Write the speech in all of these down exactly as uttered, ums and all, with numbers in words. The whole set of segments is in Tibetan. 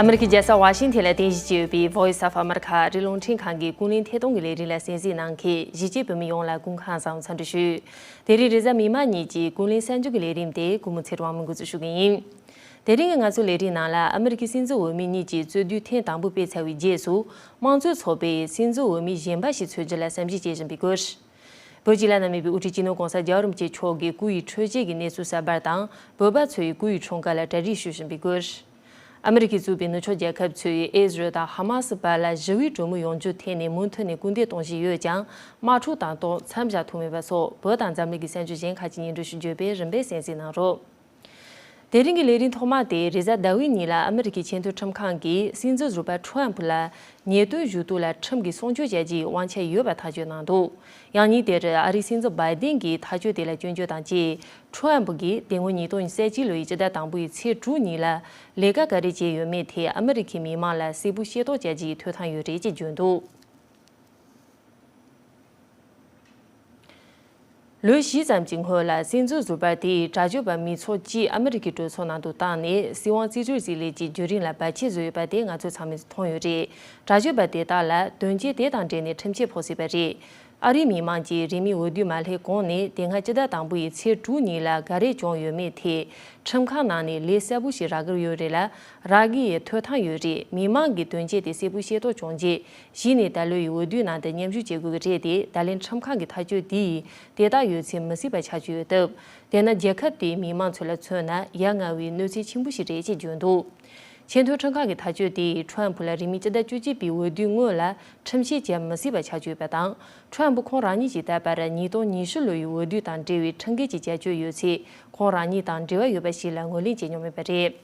ཨ་མི་རི་ཀའི་རྒྱལ་ས་ཝ་ཤིང་ཐན་ལ་རྟེན་གཞི་བྱས་ཡོད་པའི་Voice of America ཨ་རིའི་རླུང་འཕྲིན་ཁང་གི་ཀུན་གླེང་ཐད་གཏོང་གི་ལས་རིམ་ལ་གསན་གཟིགས་གནང་མཁན་གཞིས་བྱེས་བོད་མི་ཡོངས་ལ་སྐུ་ཁམས་བཟང་འཚམས་འདྲི་ཞུ། དེ་རིང་རེས་གཟའ་མིག་དམར་ཉིན་གྱི་ཀུན་གླེང་གསར་འགྱུར་གྱི་ལས་རིམ་དེ་གུས་མོ་ཚེ་རིང་དབང་མོས་འགོ་འཛུགས་ཞུ་གི་ཡིན། དེ་རིང་གི་ང་ཚོའི་ལས་རིམ་ནང་ལ་ཨ་མི་རི་ཀའི་སྲིད་འཛིན་འོས་མི་གཉིས་ཀྱི་རྩོད་དུས་ཐེངས་དང་པོ་སྤེལ་ཚར་བའི་རྗེས་སུ་དམངས་གཙོའི་ཚོགས་པས་སྲིད་འཛིན་འོས་མི་གཞན་པ་ཞིག་འཚོལ་རྒྱུ་ལ་བསམ་གཞིག་བྱེད་བཞིན་པའི་སྐོར། བོད་ཀྱི་བླ་ན་མེད་པའི་དབུ་ཁྲིད་སྤྱི་ནོར་༸གོང་ས་༸རྒྱལ་བ་རིན་པོ་ཆེ་མཆོག་གི་སྐུ་ཡི་འཕྲོད་བཞེས་ཀྱི་གནས་ཚུལ་གསར་པ་དང་། བོད་པ་ཚོ་ཡི་སྐུ་ཡི་འཁྲུངས་སྐར་ལ་གྲ་སྒྲིག་ཞུ་བཞིན་པའི་སྐོར། ཨ་མི་རི་ཀས་གཙོས་པའི་ནུབ་ཕྱོགས་རྒྱལ་ཁབ་ཚོས་ཨི་ཟི་རལ་དང་ཧ་མ་སི་བར་ལ་ཞི་བའི་གྲོས་མོལ་ཡོང་རྒྱུའི་ཐད་ནས་མུ་མཐུད་ནས་སྐུལ་འདེད་གཏོང་བཞིན་ཡོད་ཀྱང་། དམག་འཁྲུག་དང་ཏོག་མཚམས་བཞག་ཐུབ་མེད་པ་སོགས་བོད་དང་འཛམ་གླིང་གི་གསར་འགྱུར་གཞན་ཁག་ཅིག་སྙན་སྒྲོན་ཞུ་རྒྱུ་ཡོད་པས་རིམ་པས་གསན་གཟིགས་གནང་རོགས། དེ་རིང་གི་ལས་རིམ་ཐོག་མ་དེ་རེས་གཟའ་ཟླ་བའི་ཉིན་ལ་ཨ་མི་རི་ཀའི་ཆེས་མཐོའི་ཁྲིམས་ཁང་གིས་སྲིད་འཛིན་ཟུར་པ་ཁྲོམ་ཕུ་ལ་ཉེས་དོན་ཞུ་གཏུག་ལ་ཁྲིམས་ཀྱིས་སྲུང་སྐྱོབ་བྱ་རྒྱུའི་དབང་ཆ་ཡོད་པ་ཐག་གཅོད་གནང་འདུག་ཡང་ཉིན་དེར་ཨ་རིའི་སྲིད་འཛིན་བྷའི་ཏིན་གྱིས་ཐག་གཅོད་དེ་ལ་སྐྱོན་བརྗོད་དང་བཅས། ཁྲོམ་ཕུ་གིས་དེ་སྔོན་ཉིས་སྟོང་ཉེར་གཅིག་ལོའི་སྤྱི་ཟླ་དང་པོའི་ཚེས་དྲུག་ཉིན་ལ་ལས་ཀ་ག་རེ་བྱས་ཡོད་མེད་ཐད་ཨ་མི་རི་ཀའི་མི་མང་ལ་གསལ་པོ་ཤེས་རྟོགས་བྱ་རྒྱུའི་ཐོབ་ཐང་ཡོད་རེད་ཅེས་བརྗོད་འདུག་ལོ་བཞི་ཙམ་གྱི་སྔོན་ལ་སྲིད་འཛིན་ཟུར་པ་དེས་དྲག་སྤྱོད་པ་མི་ཚོགས་གཅིག་ཨ་མི་རི་ཀའི་གྲོས་ཚོགས་ནང་དུ་བཏང་ནས་སྲིད་དབང་རྩིས་སྤྲོད་རྩིས་ལེན་གྱི་བརྒྱུད་རིམ་ལ་བར་ཆད་བཟོས་ཡོད་པ་དེ་ང་ཚོས་ཚང་མས་མཐོང་ཡོད་རེད། དྲག་སྤྱོད་པ་དེ་དག་ལ་དོན་རྐྱེན་དེ་དང་འབྲེལ་ནས་ཁྲིམས་ཆད་ཕོག་སྲིད་པ་རེད། ཨ་རིའི་མི་མང་གིས་རིང་མིན་འོས་བསྡུ་མ་སླེབས་གོང་ནས་དེ་སྔ་སྤྱི་ཟླ་དང་པོ་ཡི་ཚེས་དྲུག་ཉིན་ལ་ག་རེ་བྱུང་ཡོད་མེད་ཐད་ཁྲིམས་ཁང་ནང་ནས་ལན་གསལ་པོ་ཞིག་རག་གི་ཡོད་རེད་ལ། རག་གི་ཡི་ཐོབ་ཐང་ཡོད་རེད། མི་མང་གིས་དོན་རྐྱེན་དེ་གསལ་པོ་ཤེས་རྟོགས་བྱུང་རྗེས། གཞི་ནས་ད་ལོའི་འོས་བསྡུའི་ནང་དུ་མཉམ་ཞུགས་བྱེད་དགོས་ཀྱི་རེད་དེ། ད་ལན་ཁྲིམས་ཁང་གི་ཐག་གཅོད་དེ་ཡིས་དེ་དག་ཡོད་ཚད་མི་སྲིད་པ་ཆགས་ཀྱི་ཡོད་སྟབས། དེས་ན་རྒྱལ་ཁབ་དེའི་མི་མང་ཚོ་ལ་མཚོན་ན་ཡ་ང་བའི་གནོད་འཚེ་ཆེན་པོ་ཞིག་རེད་ཅེས་བརྗོད་འདུག་ཆེས་མཐོའི་ཁྲིམས་ཁང་གི་ཐག་གཅོད་དེ་ཡིས་ཁྲོམ་ཕུ་ལ་རིང་མིན་སྤྱི་ཟླ་བཅུ་གཅིག་པའི་འོས་བསྡུའི་སྔོན་ལ་ཁྲིམས་ཆད་བཅད་མི་སྲིད་པ་ཆགས་ཀྱི་ཡོད་པ་དང་། ཁྲོམ་ཕུ་ཁོང་རང་ཉིད་ཀྱིས་བལྟས་པར་ཉིས་སྟོང་ཉི་ཤུ་ལོའི་འོས་བསྡུ་དང་འབྲེལ་བའི་ཁྲིམས་འགལ་གྱི་བྱ་སྤྱོད་ཡོད་ཚད་ཁོང་རང་ཉིད་དང་འབྲེལ་བ་ཡོད་པ་ཞིག་ལ་ངོས་ལེན་བྱེད་མྱོང་མེད་པ་རེད།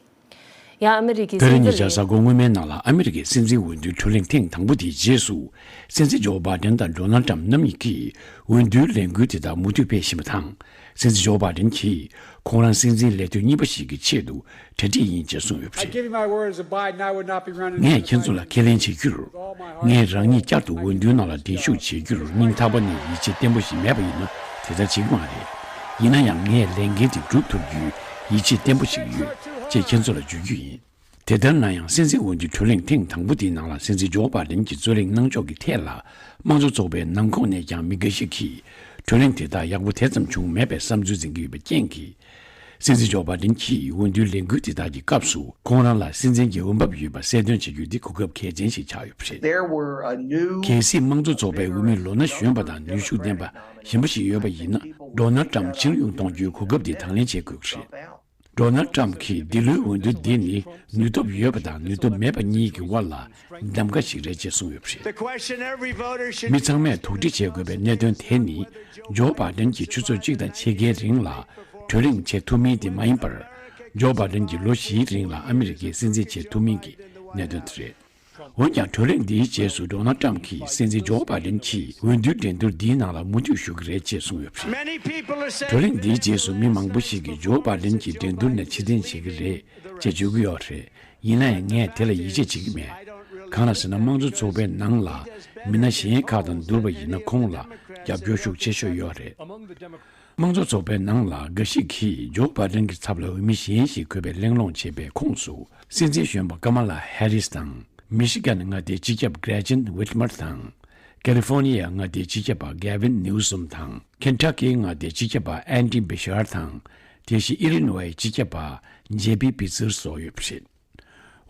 ཡང་ཨ་མི་རི་ཀའི་དེ་རིང་སྲིད་ཉིན་འཛིན་གྱི་གཟའ་འཁོར་སྔོན་མའི་ནང་ལ་ཨ་མི་རི་ཀའི་སྲིད་འཛིན་འོས་བསྡུའི་གྲོས་གླེང་ཐེངས་དང་པོ་དེའི་རྗེས་སུ། སྲིད་འཛིན་ཇོ་བྷའི་ཌེན་དང་ཌོ་ནལ་ཊམ་རྣམ་གཉིས་ཀྱིས་འོས་བསྡུའི་ལས་འགུལ་དེ་དག་མུ་མཐུད་སྤེལ་བཞིན་པ་དང་། སྲིད་འཛིན་ཇོ་བྷའི་ཌེན་གྱིས་ཁོང་རང་སྲིད་འཛིན་ལས་དོན་གཉིས་པ་ཞིག་གི་ཆེད་དུ་གྲ་སྒྲིག་ཡིན་ཅེས་གསུངས་ཡོད་པ་རེད། Give you my words that Biden, I would not be running ངས་ཁྱེད་ཚོ་ལ་ཁས་ལེན་བྱེད་རྒྱུར། ངས་རང་ཉིད་བསྐྱར་དུ་འོས་བསྡུའི་ནང་ལ་འགྲན་ཞུགས་བྱེད་རྒྱུར་སྙིང་ཐག་པ་ནས་ཡིད་ཆེས་བརྟན་པོ་ཞིག་མེད་པ་ཡིན་ན་དེ་ལྟར་བྱེད་ཀྱི་མ་རེད། ཡིན་ན་ཡང་ངས་ལས་འགན་དེ་སྒྲུབ་ཐུབ་རྒྱུའི་ཡིད་ཆེས་བརྟན་པོ་ཞིག་ཡོད་ཅེས་ཁྱེད་ཚོ་ལ་བརྗོད་རྒྱུ་ཡིན། དེ་ལྟར་ན་ཡང་སྲིད་འཛིན་འོས་བསྡུའི་གྲོས་གླེང་ཐེངས་དང་པོ་དེའི་ནང་ལ་སྲིད་འཛིན་ཇོ་བྷའི་ཌེན་གྱིས་རྩོད་གླེང་གནང་ཕྱོགས་ཀྱི་ཐད་ལ་དམངས་གཙོ་ཚོགས་པའི་ནང་ཁོངས་ནས་ཀྱང་མི་འགའ་ཞིག་གིས་གྲོས་གླེང་དེ་དག་ཡག་པོ་དེ་ཙམ་བྱུང་མེད་པའི་བསམ་ཚུལ་འཛིན་གྱི་ཡོད་པའི་རྐྱེན་གྱིས། སྲིད་འཛིན་ཇོ་བྷའི་ཌེན་གྱིས་འོས་བསྡུའི་ལས་འགུལ་དེ་དག་གི་སྐབས་སུ་ཁོང་རང་ལ་སྲིད་འཛིན་གྱི་འོས་འབབ་ཡོད་པ་གསལ་སྟོན་བྱེད་རྒྱུ་འདི་གོ་སྐབས་གལ་ཆེན་ཞིག་ཆགས་ཡོད་པ་རེད། There were a new གལ་སྲིད་དམངས་གཙོ་ཚོགས་པའི་འོས་མི་ལོ་ན་གཞོན་པ་དང་ནུས་ཤུགས་ལྡན་པ་གཞན་པ་ཞིག་ཡོད་པ་ཡིན་ན་ཌོ་ནལ་ཊམ་ཕྱིར་ཡོང་གཏོང་རྒྱུའི་གོ་སྐབས་འདི་དང་ལེན་བྱེད་དགོས་ཀྱི་རེད། ཌོ་ནལ་ཊམ་གྱིས་འདི་ལོའི་འོས་བསྡུ་འདི་ནི་ནུས་སྟོབས་ཡོད་པ་དང་ནུས་སྟོབས་མེད་པ་གཉིས་ཀྱི་དབར་ལ་གདམ་ག་ཞིག་རེད་ཅེས་གསུངས་ཡོད་པ་རེད། The question every voter should མི་ཚང་མས་དོགས་འདྲི་བྱེད་དགོས་པའི་གནད་དོན་དེ་ནི་ཇོ་བྷའི་ཌེན་གྱིས་ཆུ་ཚོད་གཅིག་དང་ཕྱེད་ཀའི་རིང་ལ་གྲོས་གླེང་བྱེད་ཐུབ་མིན་དེ་མ་ཡིན་པར། ཇོ་བྷའི་ཌེན་གྱིས་ལོ་བཞིའི་རིང་ལ་ཨ་མི་རི་ཀའི་སྲིད་འཛིན་བྱེད་ཐུབ་མིན་གྱི་གནད་དོན་དེ་རེད། འོན་ཀྱང་གྲོས་གླེང་འདིའི་རྗེས་སུ་ཌོ་ནལ་ཊམ་གྱིས་སྲིད་འཛིན་ཇོ་བྷའི་ཌེན་གྱིས་འོས་བསྡུའི་འགྲན་བསྡུར་འདིའི་ནང་ལ་མུ་མཐུད་ཞུགས་ཀྱི་རེད་ཅེས་གསུངས་ཡོད་པ་རེད། Many people are saying གྲོས་གླེང་འདིའི་རྗེས་སུ་མི་མང་པོ་ཞིག་གིས་ཇོ་བྷའི་ཌེན་གྱིས་འགྲན་བསྡུར་ནས་ཕྱིར་འཐེན་བྱེད་ཀྱི་རེད་ཅེས་བརྗོད་ཀྱི་ཡོད་རེད། ཡིན་ན་ཡང་ངས་དེ་ལ་ཡིད་ཆེས་བྱེད་ཀྱི་མེད། གང་ལ་ཟེར་ན་དམངས་གཙོ་ཚོགས་པའི་ནང་ལ་མི་སྣ་གཞན་ཁག་དང་བསྡུར་བ་ཡིན་ན་ཁོང་ལ་རྒྱབ་སྐྱོར་ཤུགས་ཆེ་ཤོས་ཡོད་རེད། དམངས་གཙོ་ཚོགས་པའི་ནང་ལ་འགའ་ཞིག་གིས་ཇོ་བྷའི་ཌེན་གྱི་ཚབ་ལ་འོས་མི་གཞན་ཞིག་དགོས་པའི་གླེང་སློང་བྱས་པའི་ཁོངས་སུ་སྲིད་འཛིན་གཞོན་པ་ཀ་མ་ལ་ཧེ་རིས་དང་། མི་ཤི་གན་མངའ་སྡེའི་སྤྱི་ཁྱབ་གྷྲེ་ཅན་ཝིད་མར་དང་། ཀ་ལི་ཧྥོ་ནི་ཡ་མངའ་སྡེའི་སྤྱི་ཁྱབ་པ་གྷེ་ཝིན་ནིའུ་སོམ་དང་། ཁེན་ཊ་ཀི་མངའ་སྡེའི་སྤྱི་ཁྱབ་པ་ཨན་ཌི་བྷི་ཤར་དང་། དེ་བཞིན་ཨི་ལི་ནོའི་སྤྱི་ཁྱབ་པ་ཇེ་པི་པི་ཚེར་སོགས་ཡོད་པ་རེད།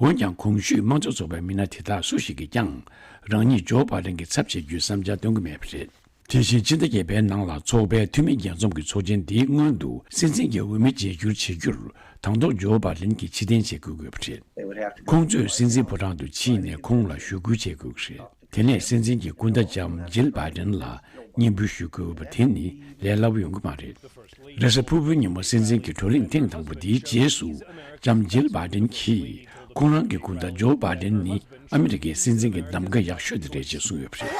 འོན་ཀྱང་གོང་ཞུས་དམངས་གཙོ་ཚོགས་པའི་མི་སྣ་དེ་དག་སུ་ཞིག་གིས་ཀྱང་རང་ཉིད་ཇོ་བྷའི་ཌེན་གྱི་ཚབ་བྱེད་རྒྱུའི་བསམ་འཆར་འདོན་གྱི་མེད་པ་རེད། དེ་བཞིན་ཕྱི་ཟླ་བརྒྱད་པའི་ནང་ལ་ཚོགས་པའི་འཐུས་མི་རྒྱས་འཛོམས་ཀྱི་ཚོགས་ཆེན་འདིའི་སྔོན་དུ་སྲིད་འཛིན་གྱི་འོས་མི་བརྗེ་བསྒྱུར་བྱེད་རྒྱུར་དང་ཐོག་ཇོ་བྷའི་ཌེན་གྱིས་ཕྱིར་འཐེན་བྱེད་དགོས་དགོས་པ་རེད། ཁོང་ཚོས་སྲིད་འཛིན་ཕོ་བྲང་དུ་ཕྱིན་ནས་ཁོང་ལ་ཞུ་སྐུལ་བྱེད་དགོས་ཀྱི་རེད། དེ་ནས་སྲིད་འཛིན་གྱི་སྐུ་ཟླ་ལྕམ་ཇིལ་བྷའི་ཌེན་ལ་སྙན་འབུལ་ཞུ་དགོས་པ་དེ་ནི་ལས་སླ་པོ་ཡོང་གི་མ་རེད། རེས་གཟའ་ཕུར་བུའི་ཉིན་མོ་སྲིད་འཛིན་གྱི་བགྲོ་གླེང་ཐེངས་དང་པོ་འདིའི་རྗེས་སུ་ལྕམ་ཇིལ་བྷའི་ཌེན་གྱིས་ཁོང་རང་གི་སྐུ་ཟླ་ཇོ་བྷའི་ཌེན་ནི་ཨ་མི་རི་ཀའི་སྲིད་འཛིན་གྱི་གདམ་ག་ཡག་ཤོས་དེ་རེད་ཅེས་གསུངས་ཡོད་པ་རེད།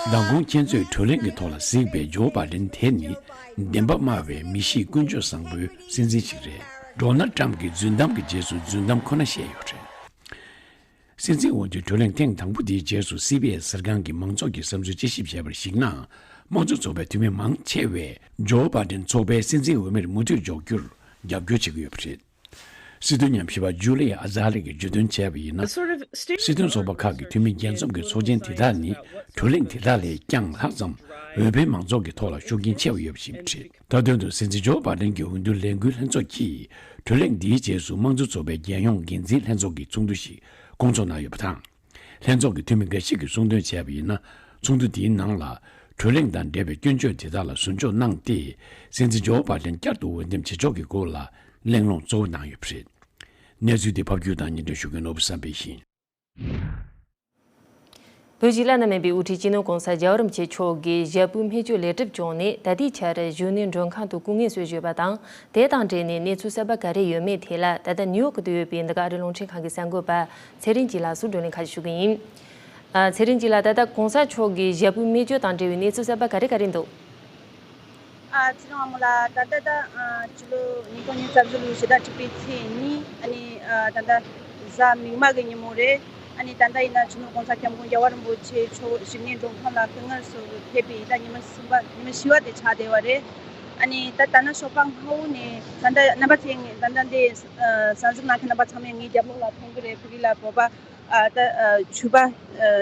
མདང་དགོང་ཁྱེད་ཚོས་བགྲོ་གླེང་གི་ཐོག་ལ་གཟིགས་པའི་ཇོ་བྷའི་ཌེན་དེ་ནི་བདེན་པ་སྨྲ་བའི་མི་གཤིས་ཀུན་སྤྱོད་བཟང་པོའི་སྲིད་འཛིན་ཞིག་རེད། ཌོ་ནལ་ཊམ་གྱི་རྫུན་གཏམ་གྱི་རྗེས་སུ་རྫུན་གཏམ་ཁོ་ན་བཤད་ཡོད་རེད། སྲིད་འཛིན་འོས་བསྡུའི་བགྲོ་གླེང་ཐེངས་དང་པོ་དེའི་རྗེས་སུ་སི་བྷི་ཨེས་གསར་ཁང་གིས་མང་ཚོགས་ཀྱི་བསམ་ཚུལ་དཔྱད་ཞིབ་བྱས་པར་གཞིགས་ན། དམངས་གཙོ་ཚོགས་པའི་འཐུས་མི་མང་ཆེ་བས་ཇོ་བྷའི་ཌེན་ཚོགས་པའི་སྲིད་འཛིན་འོས་མིར་མུ་མཐུད་འཇོག་རྒྱུར་རྒྱབ་སྐྱོར་བྱེད་ཀྱི་ཡོད་པ་རེད། སྲིད་དོན་ཉམས་ཞིབ་པ་ཇུ་ལི་ཨ་ཛ་ལི་གིས་བརྗོད་དོན་བྱས་པ་ཡིན་ན། སྲིད་དོན་ཚོགས་པ་ཁག་གི་འཐུས་མི་རྒྱས་འཛོམས་ཀྱི་ཚོགས་ཆེན་དེ་དག་ནི་བགྲོ་གླེང་དེ་དག་ལས་ཀྱང་ལྷག་ཙམ་འོས་འཕེན་མང་ཚོགས་ཀྱི་ཐོག་ལ་ཤུགས་རྐྱེན་ཆེ་བ་ཡོད་པ་ཞིག་རེད། མཐའ་དོན་དུ་སྲིད་འཛིན་ཇོ་བྷ་ཌེན་གྱི་འོས་བསྡུ་ལས་འགུལ་ལྷན་ཚོགས་ཀྱིས་བགྲོ་གླེང་འདིའི་རྗེས་སུ་དམངས་གཙོ་ཚོགས་པའི་རྒྱལ་ཡོངས་འགན་འཛིན་ལྷན་ཚོགས་ཀྱི་ཚོགས་འདུ་ཞིག་སྐོང་ཚོགས་གནང་ཡོད་པ་དང་། ལྷན་ཚོགས་ཀྱི་འཐུས་མི་འགའ་ཞིག་གིས་གསུངས་དོན་བྱས་པ་ཡིན་ན། ཚོགས་འདུ་དེའི་ནང་ལ་བགྲོ་གླེང་དང་འབྲེལ་བའི་སྐྱོན་བརྗོད་དེ་དག་ལ་ཟུར་འཇོག་གནང་སྟེ། སྲིད་འཛིན་ཇོ་བྷ་ཌེན་བསྐྱར་དུ་འོས་འདེམས་བྱེད་ཕྱོགས་ཀྱི་སྐོར་ལ་གླེང་སློང་གཙོ་བོ་གནང་ཡོད་པ་རེད། གནས་ཚུལ་དེ་ཕབ་སྒྱུར་དང་སྙན་སྒྲོན་ཞུ་མཁན་ནོར་བུ་བསམ་འཕེལ་ཡིན། བོད་ཀྱི་བླ་ན་མེད་པའི་དབུ་ཁྲིད་སྤྱི་ནོར་༸གོང་ས་༸རྒྱལ་བ་རིན་པོ་ཆེ་མཆོག་གིས་ཞབས་པུའི་སྨན་བཅོས་ལེགས་གྲུབ་བྱུང་ནས་ད་ལྟའི་ཆར་གཞོན་ནུའི་མགྲོན་ཁང་དུ་སྐུ་ངལ་གསོས་ཡོད་པ་དང་། དེ་དང་འབྲེལ་ནས་གནས་ཚུལ་གསར་པ་ག་རེ་ཡོད་མེད་ཐད་ལ། ད་ལྟ་ནིའུ་ཡོག་ཏུ་ཡོད་པའི་འདི་ག་ཨ་རིའི་རླུང་འཕྲིན་ཁང་གི་གསར་འགོད་པ་ཚེ་རིང་སྐྱིད་ལགས་སུ་བགྲོ་གླེང་ཁ་ཤས་ཞུ་གི་ཡིན། ཨ། ཚེ་རིང་སྐྱིད་ལགས། ད་ལྟ་༸གོང་ས་མཆོག་གི་ཞབས་པུའི་སྨན་བཅོས་དང་འབྲེལ་བའི་གནས་ཚུལ་གསར་པ་ག་རེ་ག་རེ་འདུག་ཨ། ཚེ་རིང་དབང་མོ་ལགས། ད་ལྟ་ད་ཨ་ཕྱི་ལོ་ཉིས་སྟོང་ཉི་ཤུ་རྩ་བཞི་ལོའི་ཕྱི་ཟླ་དྲུག་པའི་ཚེས་གཉིས། ཨ་ནི་ཨ་ད་ལྟ་གཟའ་མིག་དམར་གྱི་ཉིན་མོ་རེད། ཨ་ནི་ད་ལྟ་ཡིན་ན་སྤྱི་ནོར་༸གོང་ས་༸སྐྱབས་མགོན་རྒྱལ་བ་རིན་པོ་ཆེ་མཆོག་བཞུགས་གནས་མགྲོན་ཁང་ལ་སྐུ་ངལ་གསོ་ཕེབས་པའི་ད་ཉི་མ་གསུམ་པ། ཉི་མ་བཞི་པ་དེ་ཆགས་བསྡད་པ་རེད། ཨ་ནི་ད་ད་ནང་ཞོགས་པ་སྔ་པོ་ནས་ད་ལྟ་རྣམ་པ་ཚོས་ངས་ད་ལྟ་འདི་ཨ་གསན་གཟིགས་གནང་མཁན་རྣམ་པ་ཚང་མས་ངའི་རྒྱབ་ལོགས་ལ་མཐོང་གི་རེད། ཕ་གི་ལ་བོད་པ་ཨ་ད་ཨ་ཆོས་པ་ཨ་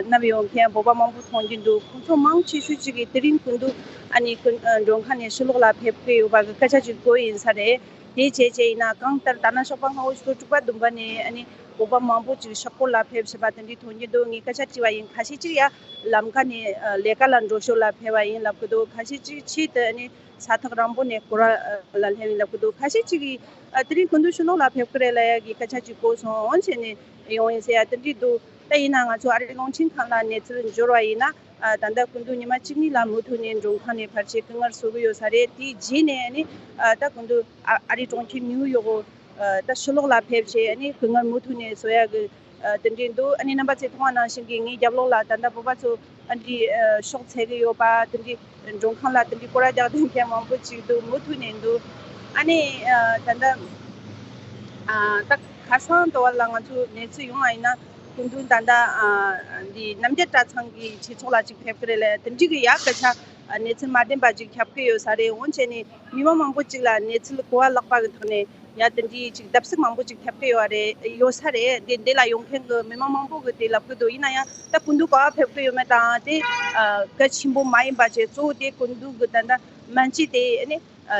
བསྣམས་ཡོང་མཁན་བོད་པ་མང་པོ་མཐོང་རྒྱུ་འདུག་ཁོང་ཚོ་མང་ཆེ་ཤོས་ཅིག་གིས་དེ་རིང་སྐུ་མདུན་ཨ་ནི་སྐུ་ཨ་མགྲོན་ཁང་ནས་ཕྱི་ལོགས་ལ་ཕེབས་ཀྱི་ཡོད་པ་གི་སྐད་ཆ་ཅིག་གོ་ཡིན་ས་རེད། དེ་བྱས་བྱས་ཡིན་ན་གང་ལྟར་ད་ནང་ཞོགས་པ་སྔ་པོ་ཕྱི་ལོ་དྲུག་པ་བདུན་པ་ནས་ཨ་ནི་བོད་པ་མང་པོ་ཅིག་ཤག་སྐོར་ལ་ཕེབས་བཞིན་པ་དེ་འདྲའི་མཐོང་རྒྱུ་འདུག་ངས་སྐད་ཆ་དྲིས་པ་ཡིན། ཁ་ཤས་ཅིག་ཡ་ལམ་ཁ་ནས་ཨ་ལས་ཀ་ལ་འགྲོ་ཞོར་ལ་ཕེབས་པ་ཡིན་ལབ་ཀྱི་འདུག་ཁ་ཤས་ཅིག་ཆེད་དུ་ཨ་ནི་ས་ཐག་རིང་པོ་ནས་སྐོར་ར་ལ་སླེབས་ཡིན་ལབ་ཀྱི་འདུག་ཁ་ཤས་ཅིག་གིས་ཨ་དེ་རིང་སྐུ་མདུན་ཕྱི་ལོགས་ལ་ཕེབས་ཀྱི་རེད་ལབ་ཡ་གི་སྐད་ཆ་ཅིག་གོ་སོང་། འོན་བྱས་ནས་ཡོང་ཡིན་ཟེར་ཡ་དེ་འདྲའི་འདུག་ད་ཡིན་ན་ང་ཚོ་ཨ་རིའི་རླུང་འཕྲིན་ཁང་ལ་གནས་ཚུལ་འབྱོར་བ་ཡིན་ན། ཨ་ད་ལྟ་སྐུ་མདུན་ཉི་མ་གཅིག་གཉིས་ལ་མུ་མཐུད་ནས་མགྲོན་ཁང་ནས་ཕལ་ཆེར་སྐུ་ངལ་གསོ་གི་ཡོད་ས་རེད། དེའི་རྗེས་ནས་ནི་ཨ་ད་སྐུ་མདུན་ཨ་ཨ་རིའི་གྲོང་ཁྱེར་ནིའུ་ཡོག་ད་ཕྱི་ལོགས་ལ་ཕེབས་བྱས་ནི་སྐུ་ངལ་མུ་མཐུད་ནས་གསོ་ཡ་གི་ཨ་དེ་འདྲའི་འདུག་ཨ་ནི་རྣམ་པ་ཚོས་མཐོང་བ་ནང་བཞིན་གྱི་ངའི་རྒྱབ་ལོགས་ལ་ད་ལྟ་བོད་པ་ཚོ་ཨ་འདྲའི་ཨ་ཤོག་འཚལ་གི་ཡོད་པ། དེ་འདྲའི་མགྲོན་ཁང་ལ་དེ་འདྲའི་སྐོར་ར་རྒྱག་བསྡད་མཁན་མང་པོ་ཅིག་འདུག་མུ་མཐུད་ནས་འདུག་ཨ་ནི་ཨ་ད་ལྟ་ཨ་ད་ཁ་སང་དུ་བ་ལ་ང་ཚོ་གནས་ཚུལ་ཡོང་བ་ཡིན་ན། སྐུ་མདུན་ད་ལྟ་ཨ་འདི་རྣམ་རྒྱལ་གྲྭ་ཚང་གི་ཆོས་ཚོགས་ལ་ཅིག་ཕེབས་ཀྱི་རེད་ལ། དེ་འདྲའི་གི་ཡ་སྐད་ཆ་ཨ་གནས་ཚུལ་མ་བདེན་པ་ཅིག་ཁྱབ་ཀྱི་ཡོད་ས་རེད། འོན་བྱས་ནས་མི་མང་མང་པོ་ཅིག་ལ་གནས་ཚུལ་གོ་བ་ལེགས་པ་གི་ཐོག་ནས་ཡ་དེ་འདྲའི་ཅིག་བརྡབ་གསིག་མང་པོ་ཅིག་ཁྱབ་ཀྱི་ཡོད་རེད། ཡོད་ས་རེད། འདི་འདི་ལ་ཡོང་མཁན་གི་མི་མང་མང་པོ་གི་དེ་ལབ་ཀྱི་འདུག་ཡིན་ན་ཡང་ད་སྐུ་མདུན་ག་པར་ཕེབས་ཀྱི་ཡོད་མེད་དང་དེ་ཨ་གལ་ཆེན་པོ་མ་ཡིན་པ་བྱས། གཙོ་བོ་དེ་སྐུ་མདུན་གི་ད་ལྟ་སྨན་བཅོས་དེ་ཨ་ནི་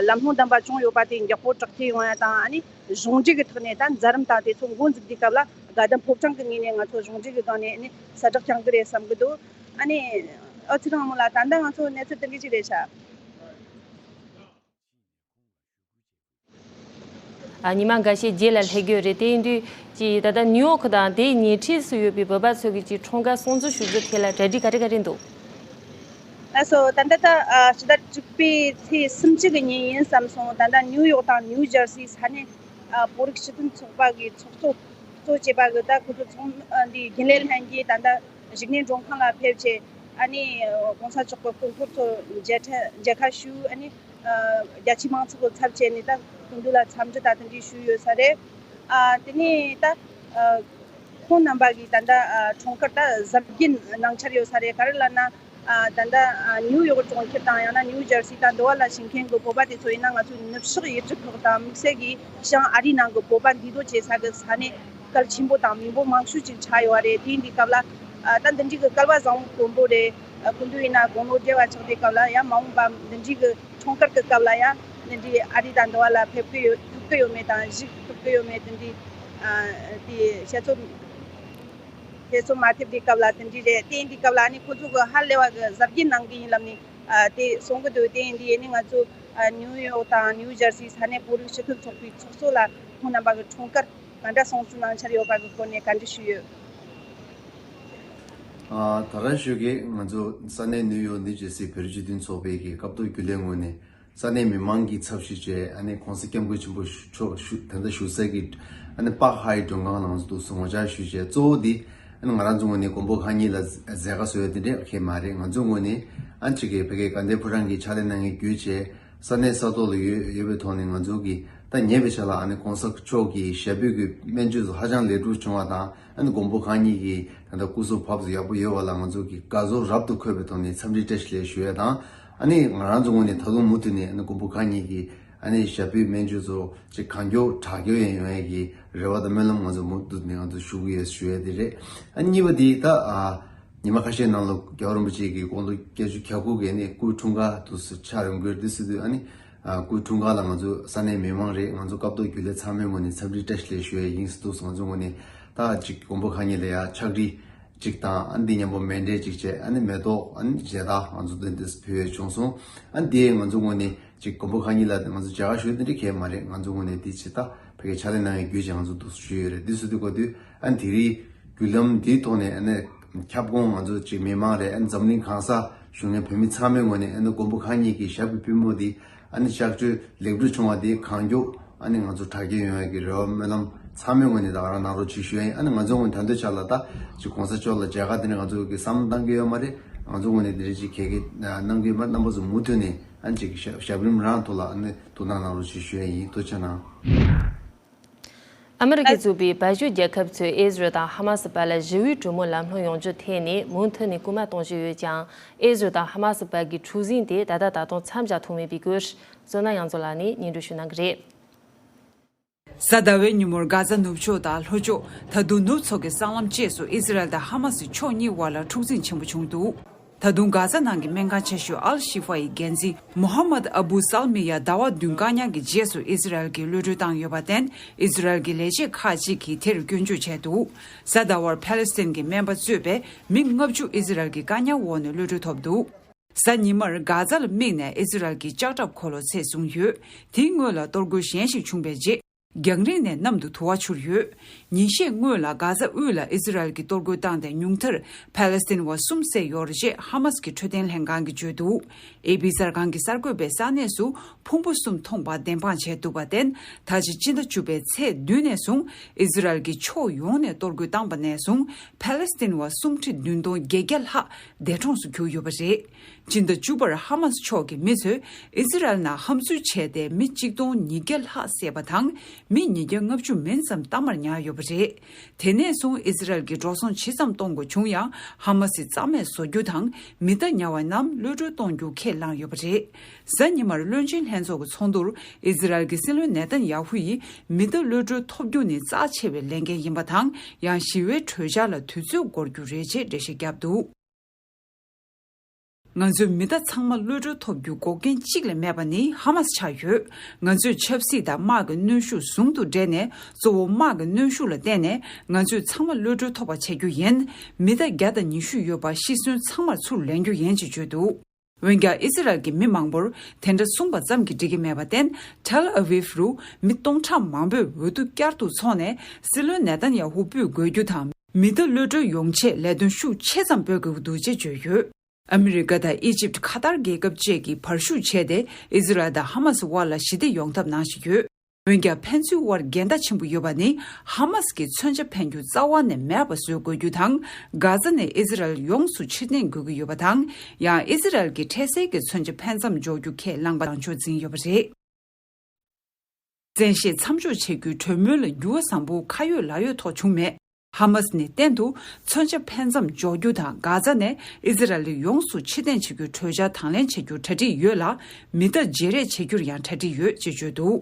ལམ་ལྷོང་ལྡན་པ་བྱུང་ཡོད་པ་དེ་མགྱོགས་པོ་དྲག་སྐྱེད་ཡོང་ཡ་དང་། ཨ་ནི་གཞུང་འབྲེལ་གྱི་ཐོག་ནས་ད་མཛད་རིམ་དང་དེ་ཚོ་འགོ་འཛུགས་དུས་སྐབས་ལ་དགའ་ལྡན་ཕོ་བྲང་གི་ངོས་ནས་ང་ཚོ་གཞུང་འབྲེལ་གྱི་སྒང་ནས་ཨ་ནི་གསལ་བསྒྲགས་བསྐྱང་གི་རེད་བསམ་གྱི་འདུག་ཨ་ནི་ཨ་ཚེ་རིང་དབང་མོ་ལགས། ད་ལྟ་ང་ཚོ་གནས་ཚུལ་དེ་འདྲ་ཅིག་རེད་ཤག་ཨ་ཉི་མ་འགའ་ཤས་རྗེས་ལ་སླེབས་ཀྱི་ཡོད་རེད། དེ་ཡིན་དུས་ཀྱི་ད་ལྟ་ནིའུ་ཡོག་དང་དེའི་ཉེ་འཁྲིས་སུ་ཡོད་པའི་བོད་པ་ཚོ་གི་ཅིག་འཁྲུངས་སྐར་སྲུང་བརྩི་ཞུ་རྒྱུ་ཐད་ལ་གྲ་སྒྲིག་ག་རེ་ག་རེ་འདུག་ལགས་སོ། ད་ལྟ་ད་ཨ་ཕྱི་ཟླ་དྲུག་པའི་ཚེས་སུམ་ཅུ་གི་ཉིན་ཡིན་བསམ་སོང་། ད་ལྟ་ནིའུ་ཡོག་དང་ནིའུ་ཇར་སི་ས་གནས་ཨ་བོད་རིགས་སྤྱི་མཐུན་ཚོགས་པ་གི་ཚོགས་གཙོ་གཙོ་བྱས་པ་གི་ད་ཁོ་ཚོ་ཚོགས་མི་ཨ་འདིའི་རྒྱུན་ལས་ལྷན་རྒྱས་ད་ལྟ་བཞུགས་གནས་མགྲོན་ཁང་ལ་ཕེབས་བྱས། ཨ་ནི་ཨ་གོང་ས་མཆོག་གི་སྐུ་འཁོར་ཚོ་མཇལ་ཁ་མཇལ་ཁ་ཞུས། ཨ་ནི་ཨ་རྒྱ་ཆེའི་མང་ཚོགས་ཀྱི་ཚབ་བྱས་ནས་ད་སྐུ་མདུན་ལ་འཚམས་འདྲི་ད་དེ་འདྲ་ཞུས་ཡོད་ས་རེད། ཨ་དེ་ནས་ད་ཨ་ཁོང་རྣམ་པ་གིས་ད་ལྟ་ཨ་འཁྲུངས་སྐར་ད་གཟབ་རྒྱས་གནང་འཆར་ཡོད་ས་རེད། ག་རེ་ལབ་ན། ཨ་ད་ལྟ་ཨ་ནིའུ་ཡོག་གྲོང་ཁྱེར་དང་ཡང་ན་ནིའུ་ཇར་སི་དང་འདི་བ་ལ་བཞུགས་མཁན་གྱི་བོད་པ་དེ་ཚོ་ཡིན་ན་ང་ཚོའི་ནུབ་ཕྱོགས་ཡུལ་གྲུ་ཁག་དང་དམིགས་བསལ་གྱིས་བྱང་ཨ་རིའི་ནང་གི་བོད་པ་འདུས་སྡོད་བྱེད་ས་གི་ས་གནས་གལ་ཆེན་པོ་དང་མི་འབོར་མང་ཤོས་ཅིག་ཆགས་ཡོད་རེད། དེ་ཡིན་དུས་སྐབས་ལ་ཨ་ད་འདི་འདྲའི་གི་སྐལ་བ་བཟང་པོ་དཀོན་པོ་རེད། ཨ་སྐུ་མདུན་ཡིན་ན་དགུང་ལོ་བགྲེས་པ་ཆགས་དུས་སྐབས་ལ་ཡང་མ་འོངས་པ་འདི་འདྲའི་གི་འཁྲུངས་སྐར་གྱི་སྐབས་ལ་ཡང་འདི་འདྲའི་ཨ་རི་དང་འདི་བ་ལ་ཕེབས་ཀྱི་ཡོད་ཐུབ་ཀྱི་ཡོད་མེད་དང་གཞིས་ཐུབ་ཀྱི་ཡོད་མེད་དེ་འདྲའི་ཨ་དེ་བཤད་ཚོད་བཤད་ཚོད་མ་ཐེབས་དུས་སྐབས་ལ་དེ་འདྲའི་རེད། དེ་ཡིན་དུས་སྐབས་ལ་ཨ་ནི་ཁོ་ཚོ་གི་ཧ་ལས་པ་གི་གཟབ་རྒྱས་གནང་གི་ཡིན་ལབ་ནས་ཨ་དེ་གསུང་གི་འདུག་དེ་ཡིན་དུས་ཨ་ནི་ང་ཚོ་ཨ་ནིའུ་ཡོག་དང་ནིའུ་ཇར་སི་ས་གནས་བོད་རིགས་སྤྱི་མཐུན་ཚོགས་པའི་ཚོགས་གཙོ་ལ་ཁོང་རྣམ་པ་གི་འཁྲུངས་སྐར་ག་འདྲ་སྲུང་བརྩི་གནང་འཆར་ཡོད་པ་གི་སྐོར་ནས་བཀའ་འདྲི་ཞུས་ཡོད། ཨ་ད་རང་ཞུ་གི། ང་ཚོ་ས་གནས་ནིའུ་ཡོག་ནིའུ་ཇར་སི་བོད་རིགས་སྤྱི་མཐུན་ཚོགས་པའི་གི་སྐབས་ཐོག་རྒྱུན་ལས་ངོས་ནས་ས་གནས་མི་མང་གི་ཚབ་ཞུས་བྱས། ཨ་ནི་༸གོང་ས་༸སྐྱབས་མགོན་ཆེན་པོ་མཆོག་བཞུགས་ད་ལྟ་བཞུགས་སའི་གི་ཨ་ནི་པག་ཧའི་མགྲོན་ཁང་ནང་དུ་ངོ་བཅར་ཞུས་བྱས། གཙོ་བོ་འདི་ཨ་ནི་ང་རང་ཚོ་ངོས་ནས་མགོན་པོ་གང་ཉིད་ལ་མཛད་དཀའ་བཟོ་ཡ་དེ་འདྲ་གང་ཡང་མ་རེད། ང་ཚོ་ངོས་ནས་ཨ་ནི་ཅིག་གི་ཕ་གིའི་དགའ་ལྡན་ཕོ་བྲང་གི་ཕྱག་ལས་གནང་མཁན་བརྒྱུད་བྱས། ས་གནས་ས་ཐོག་ལ་ཡོད་ཡོད་པའི་ཐོག་ནས་ང་ཚོ་གིས་ད་ཉེ་བའི་ཆར་ལ་ཨ་ནི་༸གོང་ས་མཆོག་གི་ཞབས་པུས་ཀྱི་སྨན་བཅོས་སུ་ཧ་ཅང་ལེགས་གྲུབ་བྱུང་བ་དང་། ཨ་ནི་མགོན་པོ་གང་ཉིད་ཀྱི་ད་ལྟ་སྐུ་གཟུགས་བབས་སུ་ཡག་པོ་ཡོད་པ་ལ་ང་ཚོ་གིས་དགའ་ཚོར་རབ་ཏུ་འཁོལ་བའི་ཐོག་ནས་འཚམས་འདྲི་བཀྲ་ཤིས་བདེ་ལེགས་ཞུ་ཡ་དང་། ཨ་ནི་ང་རང་ཚོ་ངོས་ནས་ད་དུང་མུ་མཐུད་ནས་ཨ་ནི་མགོན་པོ་གང་ཉིད་ཀྱི་ ཨ་ནི་ཞབས་པུས་སྨན་བཅོས་ཚོ་ཅིག་གང་མགྱོགས་དྲག་སྐྱེད་ཡོང་ཡོང་ཡས་ཀྱི་རེ་བ་དང་སྨོན་ལམ་ང་ཚོ་མུ་མཐུད་ནས་ང་ཚོ་ཞུ་གི་ཡོད་ཞུ་ཡས་དེ་རེད། ཨ་གཉིས་པ་དེ་ད་ཨ་ཉི་མ་ཁ་ཤས་ནང་ལ་རྒྱལ་བ་རིན་པོ་ཆེ་གི་དགུང་ལོ་བརྒྱད་ཅུ་གྱ་དགུ་གི་ནས་སྐུའི་འཁྲུངས་སྐར་དུ་ཆགས་ཡོང་གི་ཡོད་དུས་སུ་དུས་ཨ་ནི་ཨ་སྐུའི་འཁྲུངས་སྐར་ལ་ང་ཚོ་ས་གནས་མི་མང་རེད། ང་ཚོ་སྐབས་ཐོག་རྒྱུན་ལས་ཚང་མའི་ངོས་ནས་འཚམས་འདྲི་བཀྲ་ཤིས་བདེ་ལེགས་ཞུ་ཡས་ཡིན་ཟེར་དུས་སུ་ང་ཚོ་ངོས་ནས་ད་ཅིག་མགོན་པོ་གང་ཉིད་ལ་ཡ་ཕྱག་བྲིས་ཅིག་དང་ཨ་ནི་འདི་མཉམ་པོ་མཎྜལ་ཅིག་བྱས། ཨ་ནི་མེ་ཏོག་ཨ་ནི་མཇལ་དར་ང་ཚོ་འདི་འདི་ཕུལ་བའི་བྱུང་སོང་། ཨ་ནི་དེ་ང་ཚོ་ངོས་ནས་ཅིག་མགོན་པོ་གང་ཉིད་ལ་ང་ཚོ་མཇལ་ཁ་ཞུ་འདི་འདྲ་གས་མ་རེད། ང་ཚོ་ངོས་ནས་འདི་ཇི་ལྟ་ཕ་གི་ཕྱག་ལས་གནང་བའི་རྒྱུ་ཅིག་ང་ཚོ་འདུག་ཞུས་ཡོད་རེད། འདི་སུ་འདི་གོ་དུས་ཨ་ནི་དེ་རིང་བརྒྱུད་ལམ་འདིའི་ཐོག་ནས་ཨ་ནི་ཁྱབ་ཁོངས་ང་ཚོ་ཅིག་མི་མང་རེད། ཨ་ནི་འཛམ་གླིང་གང་ས་བཞུགས་མཁན་བོད་མི་ཚང་མའི་ངོས་ནས་ཨ་ནི་མགོན་པོ་གང་ཉིད་ཀྱི་ཞབས་ཀྱི་པུས་མོ་འདི་ཨ་ནི་གཤག་བཅོས་ལེགས་གྲུབ་བྱུང་བ་དེ་གང་མགྱོགས་ཨ་ནི་ང་ཚོ་དྲག་སྐྱེད་ཡོང་ཡག་གི་རེ་བ་སྨོན་ལམ་ཚང་མའི་ངོས་ནས་ད་ག་རང་གནང་རོགས་བྱེད་ཞུ་ཡ་ཡིན། ཨ་ནི་ང་ཚོའི་ངོས་ནས་ད་ལྟའི་ཆ་ལ་ད་ཅིག་གོང་ས་མཆོག་ལ་མཇལ་ཁ་དེ་འདྲ་ང་ཚོ་གི་བསམ་བློ་བཏང་གི་ཡོད་མ་རེད། ང་ཚོའི་ངོས་ནས་དེ་འདྲ་ཅིག་གལ་གལ་གནང་གི་ཡོད་མ་རེད། རྣམ་པ་ཚོ་མུ་མཐུད་ནས་ཨ་ནི་ཅིག་ཞབས་ཞབས་རིམ་རང་ཐོག་ལ་ཨ་ནི་ཐུགས་སྣང་གནང་རོགས་བྱེད་ཞུ་ཡ་ཡིན། ཐུགས་རྗེ་གནང་། ཨ་མི་རི་ཀས་གཙོས་པའི་བལ་ཡུལ་རྒྱལ་ཁབ་ཚོས་ཨི་ཟི་རལ་དང་ཧ་མ་སི་བར་ལ་ཞི་བའི་གྲོས་མོལ་ལམ་ལྷོང་ཡོང་རྒྱུར་ཐད་ནས་མུ་མཐུད་ནས་སྐུལ་མ་གཏོང་བཞིན་ཡོད་ཀྱང་། ཨི་ཟི་རལ་དང་ཧ་མ་སི་བར་གྱི་འཁྲུག་ཟིང་དེ་ད་ལྟ་ད་དུང་མཚམས་བཞག་ཐུབ་མེད་པའི་སྐོར། བསོད་ནམས་དབྱངས་མཚོ་ལགས་ནས་སྙན་སྒྲོན་ཞུ་གནང་གི་རེད། གཟའ་ཟླ་བའི་ཉིན་མོར་གྷ་ཛ་ནུབ་ཕྱོགས་དང་ལྷོ་ཕྱོགས། ད་དུང་ནུབ་མཚོ་གི་སྲང་ལམ་བཅས་སུ་ཨི་ཟི་རལ་དང་ཧ་མ་སི་ཕྱོགས་གཉིས་དབར་ལ་འཁྲུག་ཟིང་ཆེན་པོ་བྱུང་འདུག་ད་དུང་གྷ་ཛ་ནང་གི་སྨན་ཁང་ཆེ་ཤོས་ཨལ་ཤི་ཧྥ་ཡི་འགན་འཛིན་མོ་ཧ་མད་ཨ་བུ་སལ་མི་ཡ་ཟླ་བ་བདུན་བཀག་ཉར་གྱི་རྗེས་སུ་ཨི་ཟི་རལ་གྱིས་གློད་གྲོལ་བཏང་ཡོད་པར་བརྟེན། ཨི་ཟི་རལ་གྱི་ལས་བྱེད་ཁག་ཅིག་གིས་དེར་སྐྱོན་བརྗོད་བྱས་འདུག་གཟའ་ཟླ་བར་ཕཱ་ལེ་སི་ཐན་གྱི་སྨན་པ་གཙོས་པའི་མི་ལྔ་བཅུ་ཨི་ཟི་རལ་གྱི་བཀག་ཉར་འོག་ནས་གློད་གྲོལ་ཐོབ་འདུག་གཟའ་ཉི་མར་གྷ་ཛ་ལ་དམིགས་ནས་ཨི་ཟི་རལ་གྱི་ལྕགས་ཁྲབ་འཁོར་ལོ་ཚད་བཟུང་ཡོད། དེའི་སྔོན་ལ་གཏོར་རྒོལ་གཞན་ཞིག་བྱུང་བའི་རྗེས། རྒྱང་རིང་ནས་གནམ་དུ་དུ་བ་འཕྱུར་ཡོད། ཉིན་ཤས་སྔོན་ལ་གྷ་ཛ་དབུས་ལ་ཨི་ཟི་རལ་གྱིས་གཏོར་རྒོལ་བཏང་སྟེ་ཉུང་མཐར་ཕཱ་ལེ་སི་ཐན་བ་གསུམ་བསད་ཡོད་རེད་ཅེས་ཧ་མ་སི་གི་འཕྲོད་བསྟེན་ལྷན་ཁང་གིས་བརྗོད་འདུག་ཨེ་པི་གསར་ཁང་གིས་གསར་འགོད་པའི་ས་གནས་སུ་ཕུང་པོ་གསུམ་མཐོང་པ་བདེན་དཔང་བྱས་འདུག་པར་བརྟེན། ད་ཆ་སྤྱི་ཟླ་བཅུ་པའི་ཚེས་བདུན་ནས་བཟུང་ཨི་ཟི་རལ་གྱིས་ཕྱོགས་ཡོངས་ནས་གཏོར་རྒོལ་བཏང་པ་ནས་བཟུང་ཕཱ་ལེ་སི་ཐན་བ་སུམ་ཁྲི་བདུན་སྟོང་བརྒྱད་བརྒྱ་ལྷག་འདས་གྲོངས་སུ་གྱུར་ཡོད་པ་རེད། སྤྱི་ཟླ་བཅུ་པར་ཧ་མ་སི་ཕྱོགས་ཀྱི་མི་ཚོས་ཨི་ཟི་རལ་ནང་འཐབ་རྩོད་བྱས་ཏེ་མི་གཅིག་སྟོང་ཉིས་བརྒྱ་ལྷག་བསད་པ་དང་མི་ཉིས་བརྒྱ་ལྔ་བཅུ་མིན་ཙམ་གཏའ་མར་ཉར་ཡོད་པ་རེད། དེ་ནས་བཟུང་ཨི་ཟི་རལ་གྱིས་འགྲོ་སོང་ཇི་ཙམ་གཏོང་དགོས་བྱུང་ཡང་ཧ་མ་སི་རྩ་མེད་བཟོ་རྒྱུ་དང་མི་གཏའ་ཉར་བ་རྣམས་གློད་གྲོལ་གཏོང་རྒྱུ་ཁས་བླངས་ཡོད་པ་རེད། གཟའ་ཉི་མར་བློན་ཆེན་ལྷན་ཚོགས་ཀྱི་ཚོགས་འདུར་ཨི་ཟི་རལ་གྱི་སྲིད་བློན་ནེ་ཐན་ཡ་ཧུ་ཡིས་མི་གཏའ་གློད་གྲོལ་ཐོབ་རྒྱུ་ནི་རྩ་ཆེ་བའི་ལས་འགན་ཡིན་པ་དང་ཡང་ཞི་བའི་གྲོས་འཆར་ལ་དུས་ཚོད་འགོར་རྒྱུ་རེད་ཅེས་འགྲེལ་བཤད་བརྒྱབ་འདུག་ང་ཚོའི་མི་གཏའ་ཚང་མ་གློད་གྲོལ་ཐོབ་རྒྱུ་འགོག་རྐྱེན་གཅིག་ལས་མེད་པ་ནི་ཧ་མ་སི་ཆགས་ཡོད། ང་ཚོས་ཆབ་སྲིད་དང་དམག་གི་གནོན་ཤུགས་ཟུང་དུ་སྦྲེལ་ནས་གཙོ་བོ་དམག་གི་གནོན་ཤུགས་ལ་བརྟེན་ནས་ང་ཚོས་ཚང་མ་གློད་གྲོལ་ཐོབ་པ་བྱེད་རྒྱུ་ཡིན། མི་གཏའ་བརྒྱ་དང་ཉི་ཤུ་ཡོད་པ་ཤི་གསོན་ཚང་མར་ཚུར་ལེན་རྒྱུ་ཡིན་ཅེས་བརྗོད་འདུག་འོན་ཀྱང་ཨི་ཟི་རལ་གྱི་མི་མང་པོར་དེ་འདྲ་གསུངས་པ་ཙམ་གྱིས་འགྲིག་གི་མེད་པར་བརྟེན་ཐེལ་ཨ་ཝིབ་རུ་མི་སྟོང་ཕྲག་མང་པོས་འོས་བསྡུ་བསྐྱར་དུ་འཚོགས་ནས་སྲིད་བློན་ནེ་ཐན་ཡ་ཧུ་སྤོས་དགོས་རྒྱུ་དང་མི་གཏའ་གློད་གྲོལ་ཡོང་ཆེད་ལས་དོན་ཤུགས་ཆེ་ཙམ་སྤེལ་དགོས་ཀྱི་འདུག་ཅེས་བརྗོད་ཡོད། ཨ་མི་རི་ཀ་དང་ཨི་ཇིབ་ཁ་ཏར་རྒྱལ་ཁབ་བཅས་ཀྱིས་བར་ཞུགས་བྱས་ཏེ་ཨི་ཟི་རལ་དང་ཧ་མ་སི་དབར་ལ་ཞི་བདེ་ཡོང་ཐབས་གནང་བཞིན་ཡོད། འོན་ཀྱང་ཕན་ཚུན་དབར་འགལ་ཟླ་ཆེན་པོ་ཡོད་པ་ནི་ཧ་མ་སི་གིས་མཚོན་ཆ་འཕེན་རྒྱུ་རྩ་བ་ནས་མེད་པ་བཟོ་དགོས་རྒྱུ་དང་། གྷ་ཛ་ནས་ཨི་ཟི་རལ་ཡོངས་སུ་ཕྱིར་འཐེན་དགོས་ཀྱི་ཡོད་པ་དང་། ཡང་ཨི་ཟི་རལ་གྱིས་འཕྲལ་སེལ་གྱི་མཚོན་ཆ་འཕེན་མཚམས་འཇོག་རྒྱུ་ཁས་བླངས་པ་དང་ཕྱོགས་འཛིན་ཡོད་པ་རེད། བཙན་ཤེད་མཚམས་འཇོག་བྱེད་རྒྱུའི་གྲོས་མོལ་ལ་འགྱུར་བ་བཟང་པོ་ཁ་ཡོད་ལག་ཡོད་ཐོག་བྱུང་མེད། ཧ་མ་སི་ནི་གཏན་དུ་མཚོན་ཆ་འཕེན་མཚམས་འཇོག་རྒྱུ་དང་། གྷ་ཛ་ནས་ཨི་ཟི་རལ་ཡོངས་སུ་ཕྱིར་འཐེན་བྱེད་རྒྱུའི་གྲོས་འཆར་དང་ལེན་བྱེད་རྒྱུར་གྲ་སྒྲིག་ཡོད་ལ། མི་གཏའ་བརྗེ་རེས་བྱེད་རྒྱུར་ཡང་གྲ་སྒྲིག་ཡོད་ཅེས་བརྗོད་འདུག་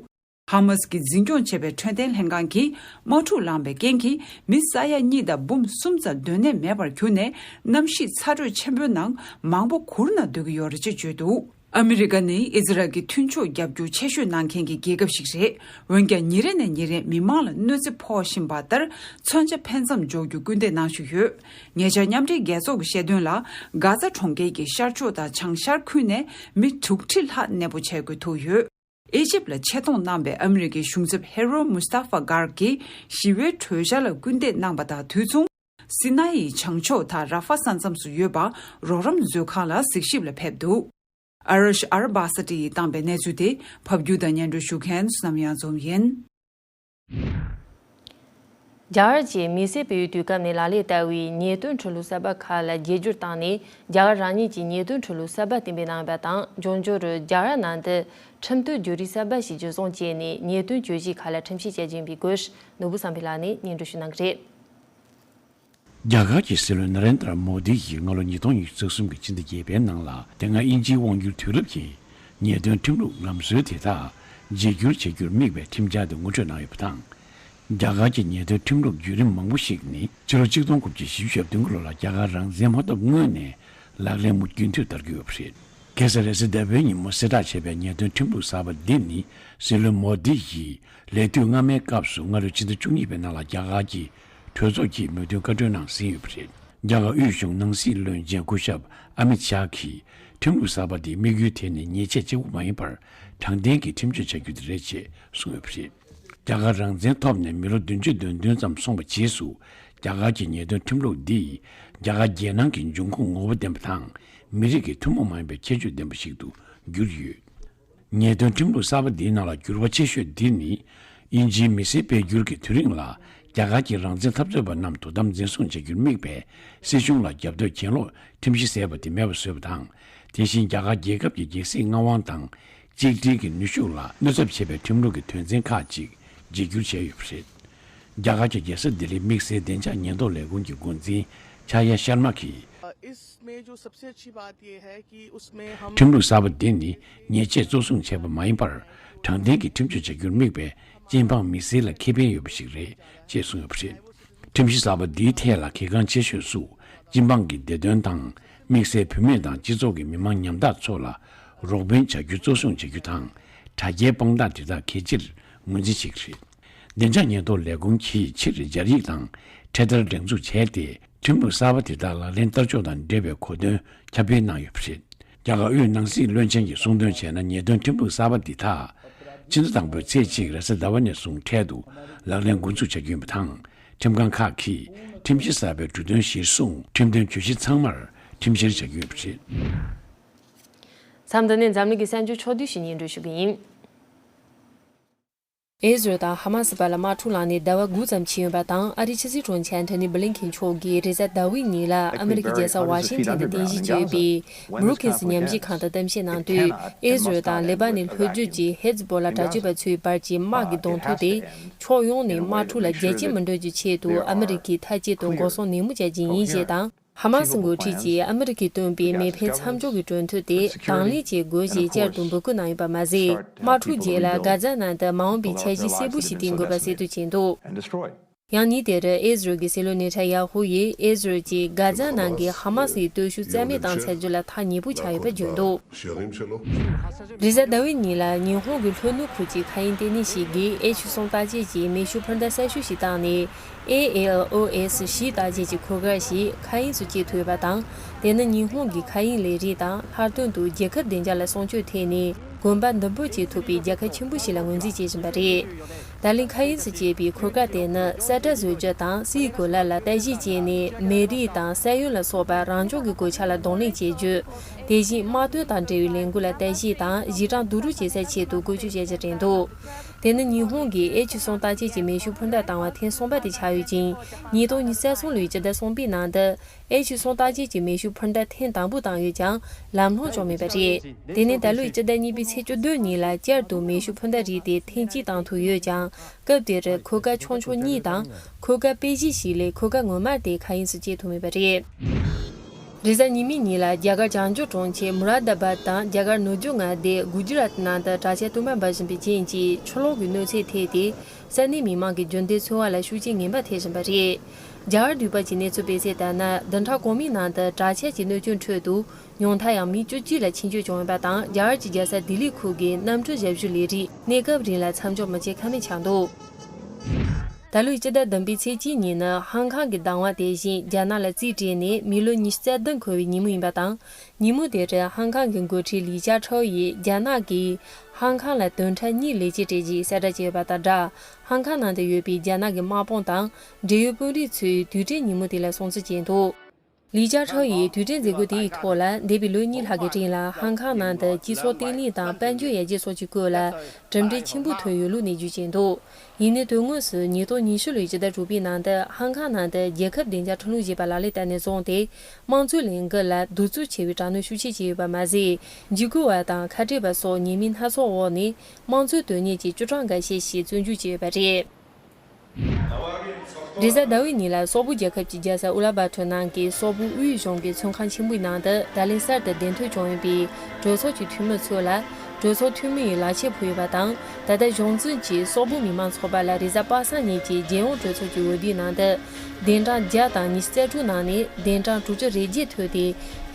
ཧ་མ་སི་གིས་འཛིན་སྐྱོང་བྱས་པའི་འཕྲོད་བསྟེན་ལྷན་ཁང་གིས་དམག་འཁྲུག་ལངས་པའི་རྐྱེན་གྱིས་མི་ས་ཡ་གཉིས་དང་འབུམ་གསུམ་ཙམ་སྡོད་གནས་མེད་པར་གྱུར་ནས། གནམ་གཤིས་ཚ་དྲོད་ཆེན་པོའི་ནང་མང་པོ་གུར་ནང་སྡོད་ཀྱི་ཡོད་རེད་ཅེས་བརྗོད་འདུག་ཨ་མི་རི་ཀ་ནི་ཨི་ཟི་རལ་གྱི་མཐུན་ཕྱོགས་རྒྱབ་སྐྱོར་ཆེ་ཤོས་གནང་མཁན་གྱི་རྒྱལ་ཁབ་ཞིག་རེད། འོན་ཀྱང་ཉིན་རེ་ནས་ཉིན་རེར་མི་མང་ལ་གནོད་འཚེ་ཕོག་བཞིན་པ་ལྟར། མཚོན་ཆ་འཕེན་མཚམས་འཇོག་རྒྱུ་སྐུལ་འདེད་གནང་བཞིན་ཡོད། ཉེ་ཆར་མཉམ་འབྲེལ་རྒྱལ་ཚོགས་ཀྱིས་བཤད་དོན་ལ། གྷ་ཛ་གྲོང་ཁྱེར་གྱི་ཤར་ཕྱོགས་དང་བྱང་ཤར་ཁུལ་ནས་མི་དྲུག་ཁྲི་ལྷག་གནས་སྤོ་བྱ་དགོས་ཐུག་ཡོད། ཨི་ཇིབ་ལ་ཆེད་གཏོང་གནང་བའི་ཨ་མི་རི་ཀའི་གཞུང་ཚབ་ཧེ་རོ་མུ་སྟ་ཧྥ་གྷར་གྱིས་ཞི་བའི་གྲོས་འཆར་ལ་སྐུལ་འདེད་གནང་པ་དང་དུས་མཚུངས། སི་ན་ཡི་བྱང་ཕྱོགས་དང་ར་ཧྥ་ས་མཚམས་སུ་ཡོད་པ་རོགས་རམ་མཛོད་ཁང་ལ་གཟིགས་ཞིབ་ལ་ཕེབས་འདུག་ཨ་རོ་ཤ་ཨར་བྷ་ས་ཏི་ཡིས་བཏང་པའི་གནས་ཚུལ་དེ་ཕབ་སྒྱུར་དང་སྙན་སྒྲོན་ཞུ་མཁན་བསོད་ནམས་གཡང་འཛོམས་ཡིན། རྒྱ་གར་གྱིས་མེ་སྲེག་སྤེལ་བའི་དུས་སྐབས་ནས་ལག་ལེན་བསྟར་བའི་ཉེས་དོན་འཁྲུག་ལོའི་ས་བབ་ཁག་ལ་བརྗེ་བསྒྱུར་བཏང་ནས། རྒྱ་གར་རང་ཉིད་ཀྱི་ཉེས་དོན་འཁྲུག་ལོའི་ས་བབ་གཏན་འབེབས་གནང་ཡོད་པ་དང་། འབྱུང་འགྱུར་རྒྱ་གར་ནང་དུ་ཁྲིམས་གཏོད་བསྒྱུར་རིགས་གསར་པ་ཞིག་འཇུ་བཟུང་བྱས་ནས་ཉེས་དོན་གྱོད་གཞི་ཁག་ལ་ཁྲིམས་བཤེར་བྱ་རྒྱུ་ཡིན་པའི་སྐོར་ནོར་བུ་བསམ་འཕེལ་ལགས་ནས་སྙན་སྒྲོན་ཞུ་གནང་གི་རེད། རྒྱ་གར་གྱི་སྲིད་བློན་ན་རེན་དྲ་མོ་དི་ཡིས་སྔ་ལོ་ཉིས་སྟོང་ཉི་ཤུ་རྩ་གསུམ་གྱི་ཕྱི་ཟླ་བརྒྱད་པའི་ནང་ལ་དེ་སྔ་དབྱིན་ཇིའི་དབང་སྒྱུར་དུས་རབས་ཀྱི་ཉེས་དོན་ཁྲིམས་ལུགས་ལམ་སྲོལ་དེ་དག་ བརྗེ་བསྒྱུར་བྱ་རྒྱུར་དམིགས་པའི་ཁྲིམས་འཆར་དེ་ངོ་སྤྲོད་གནང་ཡོད་པ་དང་། རྒྱ་གར་གྱི་ཉེས་དོན་ཁྲིམས་ལུགས་བརྒྱུད་རིམ་མང་པོ་ཞིག་ནི་ཕྱི་ལོ་ཆིག་སྟོང་དགུ་བརྒྱ་བཞི་བཅུ་ཞེ་བདུན་གྱི་ལོ་ལ་རྒྱ་གར་རང་བཙན་མ་ཐོབ་སྔོན་ནས་ལག་ལེན་མུ་རྒྱུན་མཐུད་བསྟར་གྱི་ཡོད་པ་རེད། ཁ་སང་རེས་གཟའ་ཟླ་བའི་ཉིན་མོ་གསལ་བསྒྲགས་བྱས་པའི་ཉེས་དོན་ཁྲིམས་ལུགས་གསར་པ་འདི་ནི་སྲིད་བློན་མོ་དི་ཡིས་ལས་དུས་སྔ་མའི་སྐབས་སུ་སྔ་ལོའི་ཕྱི་ཟླ་བཅུ་གཉིས་པའི་ནང་ལ་རྒྱ་གར་གྱི་གྲོས་ཚོགས་ཀྱིས་མོས་མཐུན་བཀའ་འཁྲོལ་གནང་ཟིན་ཡོད་པ་རེད། རྒྱ་གར་དབུས་གཞུང་ནང་སྲིད་བློན་ཆེན་སྐུ་ཞབས་ཨ་མིད་ཤཱ་གིས་ཁྲིམས་ལུགས་གསར་པ་འདིའི་དམིགས་ཡུལ་དེ་ནི་ཉེས་ཆད་གཅིག་པུ་མ་ཡིན་པར་དྲང་བདེན་གྱི་ཁྲིམས་གཅོད་བྱ་རྒྱུ་དེ་རེད་ཅེས་གསུངས་ཡོད་པ་རེད། རྒྱ་གར་རང་བཙན་ཐོབ་ནས་མི་ལོ་བདུན་ཅུ་དོན་བདུན་ཙམ་སོང་བའི་རྗེས་སུ་རྒྱ་གར་གྱི་ཉེས་དོན་ཁྲིམས་ལུགས་འདིས་རྒྱ་གར་རྒྱལ་ནང་གི་འབྱུང་ཁུངས་ངོ་བོ་ལྡན་པ་དང་མི་རིགས་ཀྱི་ཐུན་མོང་མ་ཡིན་པའི་ཁྱད་ཆོས་ལྡན་པ་ཞིག་ཏུ་གྱུར་ཡོད། ཉེས་དོན་ཁྲིམས་ལུགས་གསར་པ་འདིའི་ནང་ལ་འགྱུར་བ་ཆེ་ཤོས་འདི་ནི། དབྱིན་ཇིའི་མི་སེར་སྤེལ་འགྱུར་གྱི་དུས་རིང་ལ། རྒྱ་གར་གྱི་རང་བཙན་འཐབ་རྩོད་པ་རྣམས་དོ་དམ་འཛིན་བཟུང་བྱ་རྒྱུར་དམིགས་པའི་སྲིད་གཞུང་ལ་རྒྱབ་གཏོད་གྱེན་ལོག་ཁྲིམས་གཞི་ཟེར་བ་དེ་མེད་པ་བཟོས་པ་དང་། དེ་བཞིན་རྒྱ་གར་རྒྱལ་ཁབ་ཀྱི་རྒྱལ་སྲིད་མངའ་དབང་དང་། གཅིག་སྒྲིལ་གྱི་ནུས་ཤུགས་ལ་གནོད་ཚབས་བྱེད་པའི་ཁྲིམས་ལུགས་ཀྱི་དོན་ཚན་ཁག་ཅིག་བརྗེ་བསྒྱུར་བྱས་ཡོད་པ་རེད། རྒྱ་གར་གྱི་རྒྱལ་ས་ལྡི་ལིའི་དམིགས་བསལ་བདེ་འཇགས་ཉེན་རྟོག་ལས་ཁུངས་ཀྱི་འགོ་འཛིན་ཆ་ཡ་ཤར་མ་གིས། इसमें जो सबसे अच्छी बात यह है कि उसमें हम ཁྲིམས་ལུགས་གསར་པ་འདི་ནི་ཉེས་ཆད་གཙོ་བཟུང་བྱས་པ་མ་ཡིན་པར། དྲང་བདེན་གྱི་ཁྲིམས་གཅོད་བྱ་རྒྱུར་དམིགས་པའི་སྤྱི་འབངས་མི་སེར་ལ་ཁེ་ཕན་ཡོད་པ་ཞིག་རེད་ཅེས་གསུངས་ཡོད་པ་རེད། ཁྲིམས་གཞི་གསར་པ་འདིའི་ཐད་ལ་གལ་འགངས་ཆེ་ཤོས་སུ། སྤྱི་འབངས་ཀྱི་བདེ་དོན་དང་། དམིགས་བསལ་བུད་མེད་དང་སྤྱི་ཚོགས་ཀྱི་མི་མང་ཉམ་ཐག་ཚོ་ལ་རོགས་ཕན་བྱ་རྒྱུ་གཙོ་བཟུང་བྱ་རྒྱུ་དང་། དྲ་རྒྱའི་དཔང་རྟགས་དེ་དག་གལ་ཆེར་ངོས་འཛིན་བྱེད་ཀྱི་རེད། བདེ་འཇགས་ཉེན་རྟོག་ལས་ཁུངས་ཀྱིས་ཕྱིར་སྦྱར་ཡིག་དང་འཕྲེད་དར་སྒྲེང་འཛུགས་བྱས་ཏེ། ཁྲིམས་ལུགས་གསར་པ་དེ་དག་ལག་ལེན་བསྟར་ཕྱོགས་དང་འབྲེལ་བའི་གོ་སྟོན་ཁྱབ་སྤེལ་གནང་ཡོད་པ་རེད། རྒྱ་གར་དབུས་ནང་སྲིད་བློན་ཆེན་གྱིས་གསུངས་དོན་བྱས་ན། ཉེས་དོན་ཁྲིམས་ལུགས་གསར་པ་འདི་དག་ཕྱི་ཟླ་དང་པོའི་ཚེས་གཅིག་རེས་གཟའ་ཟླ་བ་ནས་བཟུང་འཕྲལ་དུ་ལག་ལེན་འགོ་འཛུགས་བྱ་རྒྱུ་ཡིན་པ་དང་། ཁྲིམས་ཁང་ཁག་གིས་ཁྲིམས་གཞི་གསར་པའི་འབྲུ་དོན་གཞིར་བཟུང་ཁྲིམས་དོན་གྱོད་གཞི་ཚང་མར་ཁྲིམས་བཤེར་བྱ་རྒྱུ་ཡིན་པ་རེད། མཚམས་འདི་ནས་འཛམ་གླིང་གི་གསར་འགྱུར་ཕྱོགས་བསྡུས་ཤིག་སྙན་སྒྲོན་ཞུ་གི་ཡིན། ཨི་ཟི་རལ་དང་ཧ་མ་སི་བར་ལ་དམག་འཁྲུག་ལངས་ནས་ཟླ་བ་དགུ་ཙམ་ཕྱིན་ཡོད་པ་དང་། ཨ་རིའི་ཕྱི་སྲིད་དྲུང་ཆེ་ཨན་ཐོ་ནི་བྷི་ལིན་ཁེན་མཆོག་གིས་རེས་གཟའ་ཟླ་བའི་ཉིན་ལ་ཨ་མི་རི་ཀའི་རྒྱལ་ས་ཝ་ཤིང་ཊོན་དུ་རྟེན་གཞི་བྱས་ཡོད་པའི་བྷུ་རུ་ཁིན་སི་ཉམས་ཞིབ་ཁང་དང་གཏམ་བཤད་གནང་དུས། ཨི་ཟི་རལ་དང་ལེ་པ་ནན་ལྷོ་རྒྱུད་ཀྱི་ཧེ་ཛི་བྷོ་ལ་དྲག་སྤྱོད་པ་ཚོའི་བར་གྱི་དམག་གི་གདོང་ཐུག་དེ་ཕྱོགས་ཡོངས་ནས་དམག་འཁྲུག་ལ་རྒྱ་སྐྱེད་མི་འགྲོ་རྒྱུའི་ཆེད་དུ་ཨ་མི་རི་ཀས་མཐའ་གཅིག་ཏུ་འགོག་སྲུང་ནན་མོ་བྱ་རྒྱུ་ཡིན་ཞེས་དང་། ཧ་མ་སི་འགོ་ཁྲིད་ཀྱིས་ཨ་མི་རི་ཀས་བཏོན་པའི་མེ་འཕེན་མཚམས་འཇོག་གི་གྲོས་མཐུན་དེ་དང་ལེན་བྱེད་དགོས་ཞེས་བསྐྱར་དུ་འབོད་སྐུལ་གནང་ཡོད་པ་མ་ཟད། དམག་འཁྲུག་རྗེས་ལ་གྷ་ཛ་ནང་དུ་མ་འོངས་པའི་འཆར་གཞི་གསལ་པོ་ཞིག་བཏིང་དགོས་པ་གསལ་སྟོན་བྱས་འདུག། ཡང་ཉིན་དེར་ཨི་ཟི་རལ་གྱི་སྲིད་བློན་ནེ་ཐན་ཡ་ཧུ་ཡིས་ཨི་ཟི་རལ་གྱིས་གྷ་ཛ་ནང་གི་ཧ་མ་སིའི་སྟོབས་ཤུགས་རྩ་མེད་བཏང་ཚར་རྒྱུ་ལ་ཐག་ཉེ་པོ་ཆགས་ཡོད་པ་བརྗོད་འདུག། རེས་གཟའ་ཟླ་བའི་ཉིན་ལ་ཉི་ཧོང་གི་ལྷོ་ནུབ་ཁུལ་གྱི་མཁའ་དབྱིངས་ལྟེ་གནས་ཤིག་གིས་ཨེཆ་གསུམ་བརྟག་དཔྱད་ཀྱི་མེ་ཤུགས་འཕུར་མདའ་གསར་ཤོས་ཤིག་བཏང་ནས། ཨེ་ཨེལ་ཨོ་ཨེས་བཞི་བརྟག་དཔྱད་ཀྱི་འཁོར་སྐར་ཞིག་མཁའ་དབྱིངས་སུ་སྐྱེལ་ཐུབ་ཡོད་པ་དང་། དེ་ནི་ཉི་ཧོང་གི་མཁའ་དབྱིངས་ལས་རིགས་དང་ལྷག་དོན་དུ་རྒྱལ་ཁབ་བདེ་འཇགས་ལ་སྲུང་སྐྱོབ་ཐད་ནས་གོམ་པ་མདུན་སྤོས་བྱེད་ཐུབ་པའི་རྒྱལ་ཁ་ཆེན་པོ་ཞིག་ལ་ངོས་འཛིན་བྱེད་བཞིན་པ་རེད། ད་ལན་མཁའ་དབྱིངས་སུ་སྐྱེལ་བའི་འཁོར་སྐར་དེ་ནི་ས་ཁྲ་བཟོ་རྒྱུ་དང་སའི་གོ་ལ་ལ་ལྟ་ཞིབ་བྱས་ནས་མེ་རིས་དང་ས་ཡོམ་ལ་སོགས་པ་རང་བྱུང་གི་གོད་ཆག་ལ་གདོང་ལེན་བྱེད་རྒྱུ། དེ་བཞིན་དམག་དོན་དང་འབྲེལ་བའི་ལས་འགུལ་ལ་ལྟ་ཞིབ་དང་གཞི་གྲངས་བསྡུ་རུབ་བྱེད་ས་ཆེད་དུ་བཀོལ་སྤྱོད་བྱེད་རྒྱུ་རེད་འདུག། དེ་ནི་ཉི་ཧོང་གིས་ཨེཆ་གསུམ་བརྟག་དཔྱད་ཀྱི་མེ་ཤུགས་འཕུར་མདའ་བཏང་བ་ཐེངས་གསུམ་པ་དེ་ཆགས་ཡོད་ཅིང་། ཉིས་སྟོང་ཉི་ཤུ་རྩ་གསུམ་ལོའི་སྤྱི་ཟླ་གསུམ་པའི་ནང་དུ་ཨེཆ་གསུམ་བརྟག་དཔྱད་ཀྱི་མེ་ཤུགས་འཕུར་མདའ་ཐེངས་དང་པོ་བཏང་ཡོད་ཀྱང་ལམ་ལྷོང་བྱུང་མེད་པ་རེད། དེ་ནས་ད་ལོའི་སྤྱི་ཟླ་གཉིས་པའི་ཚེས་བཅུ་བདུན་ཉིན་ལ་བསྐྱར་དུ་མེ་ཤུགས་འཕུར་མདའ་རིགས་དེ་ཐེངས་གཅིག་བཏང་ཐུབ་ཡོད་ཀྱང་། སྐབས་དེར་འཁོར་སྐར་ཆུང་ཆུང་གཉིས་དང་འཁོར་སྐར་དཔེ་གཞི་ཞིག་ལས་འཁོར་སྐར་ངོ་མ་དེ་མཁའ་དབྱིངས་སུ་སྐྱེལ་ཐུབ་མེད་པ་རེད། རེས་གཟའ་ཉི་མའི་ཉིན་ལ་རྒྱ་གར་བྱང་ཕྱོགས་གྲོང་ཁྱེར་མུ་ར་ད་བཱད་དང་རྒྱ་གར་ནུབ་རྒྱུད་མངའ་སྡེ་གུ་ཇི་རཱཏ་ནང་དུ་དྲག་ཆས་དུ་མ་འབར་བཞིན་པའི་རྐྱེན་གྱིས་ཆུ་ལོག་གི་གནོད་འཚེ་ཐེབས་ཏེ། ས་གནས་མི་མང་གི་རྒྱུན་ལྡན་འཚོ་བ་ལ་ཤུགས་རྐྱེན་ངན་པ་ཐེབས་བཞིན་པ་རེད། རྒྱ་གར་དུས་བབ་ཀྱི་གནས་ཚུལ་སྤེལ་གསལ་ལྟར་ན། བདུན་ཕྲག་གོང་མའི་ནང་དུ་དྲག་ཆས་ཀྱི་གནོད་སྐྱོན་ཁྲོད་དུ་ཉུང་མཐར་ཡང་མི་བཅུ་གཅིག་ལ་འཆིང་སྐྱོན་བྱུང་ཡོད་པ་དང་། རྒྱ་གར་གྱི་རྒྱལ་ས་ལྡི་ལི་ཁུལ་གྱི་གནམ་གྲུ་ཞབས་ཞུ་ལས་རིགས་གནས་སྐབས་རིང་ལ་མཚམས་འཇོག་མི་བྱེད་ཁ་མེད་ཆགས་འདུག། ད་ལོའི་སྤྱི་ཟླ་བདུན་པའི་ཚེས་གཅིག་ཉིན་ནི་ཧང་ཁང་གི་ཟླ་བ་དེ་བཞིན་རྒྱ་ནག་ལ་རྩིས་སྤྲད་ནས་མི་ལོ་ཉི་ཤུ་རྩ་བདུན་འཁོར་བའི་ཉིན་མོ་ཡིན་པ་དང་། ཉིན་མོ་དེར་ཧང་ཁང་གི་འགོ་ཁྲིད་ལི་ཅཱ་ཁྲའོ་ཡིས་རྒྱ་ནག་གིས་ཧང་ཁང་ལ་བདུན་ཕྲག་གཉིས་ལས་བྱེད་སྤྲད་རྗེས་གསལ་བསྒྲགས་བྱས་ཡོད་པ་དང་སྦྲགས། ཧང་ཁང་ནང་དུ་ཡོད་པའི་རྒྱ་ནག་གི་དམག་དཔུང་དང་འབྲེལ་ཡོད་དཔོན་རིགས་ཚོས་དུས་དྲན་ཉིན་མོ་དེ་ལ་སྲུང་བརྩི་བྱས་འདུག། ལི་ཅཱ་ཁྲའོ་ཡིས་དུས་དྲན་མཛད་སྒོ་དེའི་ཐོག་ལ་འདས་པའི་ལོ་གཉིས་ལྷག་གི་རིང་ལ་ཧང་ཁང་ནང་དུ་སྤྱི་ཚོགས་བརྟན་ལྷིང་དང་དཔལ་འབྱོར་ཡར་རྒྱས་སོགས་ཀྱི་སྐོར་ལ་གྲུབ་འབྲས་ཆེན་པོ་ཐོན་ཡོད་ལུགས་ནས་བརྗོད་ཀྱིན་འདུག། ཡིན་ནའི་དོན་དངོས་སུ་ཉིས་སྟོང་ཉི་ཤུ་ལོའི་སྤྱི་ཟླ་དྲུག་པའི་ནང་དུ་ཧང་ཁང་ནང་དུ་རྒྱལ་ཁབ་བདེ་འཇགས་ཁྲིམས་ལུགས་ཞེས་པ་ལག་ལེན་བསྟར་ནས་བཟུང་སྟེ། དམངས་གཙོའི་ལས་འགུལ་ལ་གདུག་རྩུབ་ཆེ་བའི་དྲག་གནོན་ཤུགས་ཆེ་བྱས་ཡོད་པ་མ་ཟད། འཇིགས་སྐུལ་བ་དང་ཁ་བྲལ་བ་སོགས་ཉེས་མིང་སྣ་ཚོགས་འོག་ནས་དམངས་གཙོའི་དོན་གཉེར་གྱི་ཅུ་ཀྲང་འགའ་ཤས་ཤིག་བཙོན་འཇུག་བྱས་ཡོད་པ་རེད། རེས་གཟའ་ཟླ་བའི་ཉིན་ལ་སོག་པོ་རྒྱལ་ཁབ་ཀྱི་རྒྱལ་ས་ཨུ་ལ་བྷ་ཐོར་ནང་གི་སོག་པོ་དབུས་གཞུང་གི་ཚོང་ཁང་ཆེན་པོའི་ནང་དུ་ད་ལན་གསར་དུ་གདན་ཐོན་བྱུང་ཡོད་པའི་གྲོས་ཚོགས་ཀྱི་འཐུས་མི་ཚོ་ལ་གྲོས་ གྲོས་ཚོགས་འཐུས་མི་ཡིས་ལག་ཁྱེར་ཕུལ་ཡོད་པ་དང་། ད་ལྟ་གཞུང་འཛིན་གྱིས་སོག་པོ་མི་དམངས་ཚོགས་པ་ལ་རེས་གཟའ་པ་སངས་ཉིན་གྱི་རྒྱལ་ཡོངས་གྲོས་ཚོགས་ཀྱི་འོས་བསྡུའི་ནང་དུ། གདན་གྲངས་བརྒྱ་དང་ཉི་ཤུ་རྩ་དྲུག་ནང་ནས་གདན་གྲངས་དྲུག་ཅུ་རེ་བརྒྱད་ཐོན་ཏེ།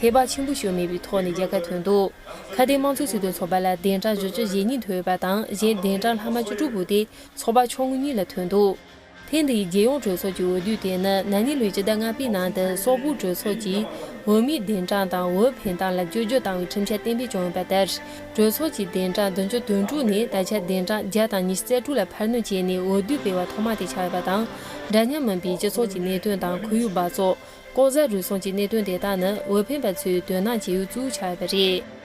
ཧེ་བག་ཆེན་པོ་ཞིག་མེད་པའི་ཐོག་ནས་རྒྱལ་ཁ་ཐོན་འདུག་ཁ་བརྡའི་དམངས་གཙོའི་སྲིད་དོན་ཚོགས་པ་ལ་གདན་གྲངས་བཞི་བཅུ་ཞེ་གཉིས་ཐོན་ཡོད་པ་དང་། གཞན་གདན་གྲངས་ལྷག་མ་བཅུ་དྲུག་བུད་དེ་ཚོགས་པ་ཆུང་ངུ་གཉིས་ལ་ཐོན་འདུག་ཐེངས་འདིའི་རྒྱལ་ཡོངས་གྲོས་ཚོགས་ཀྱི་འོས་བསྡུ་དེ་ནི་ན་ནིང་ལོའི་སྤྱི་ཟླ་ལྔ་པའི་ནང་དུ་སོག་པོའི་གྲོས་ཚོགས་ཀྱིས་བོད་མིའི་བདེན་དྲང་དང་བོད་ཕན་བདེ་ལ་བཅོས་བསྒྱུར་བཏང་བའི་ཁྲིམས་འཆར་གཏན་འབེབས་བྱུང་ཡོད་པ་ལྟར། གྲོས་ཚོགས་ཀྱི་གདན་གྲངས་བདུན་ཅུ་དོན་དྲུག་ནས་ད་ཆ་གདན་གྲངས་བརྒྱ་དང་ཉི་ཤུ་རྩ་དྲུག་ལ་འཕར་སྣོན་བྱས་ནས་འོས་བསྡུ་སྤེལ་བ་ཐོག་མ་དེ་ཆགས་ཡོད་པ་དང་། འདྲ་མཉམ་མིན་པའི་སྤྱི་ཚོགས་ཀྱི་གནད་དོན་དང་ཁོར་ཡུག་འབག་བཙོག་ལྐོག་ཟ་རུལ་སུངས་ཀྱི་གནད་དོན་དེ་དག་ནི་འོས་འཕེན་པ་ཚོས་དོ་སྣང་བྱེད་ཡུལ་གཙོ་བོ་ཆགས་ཡོད་པ་རེད།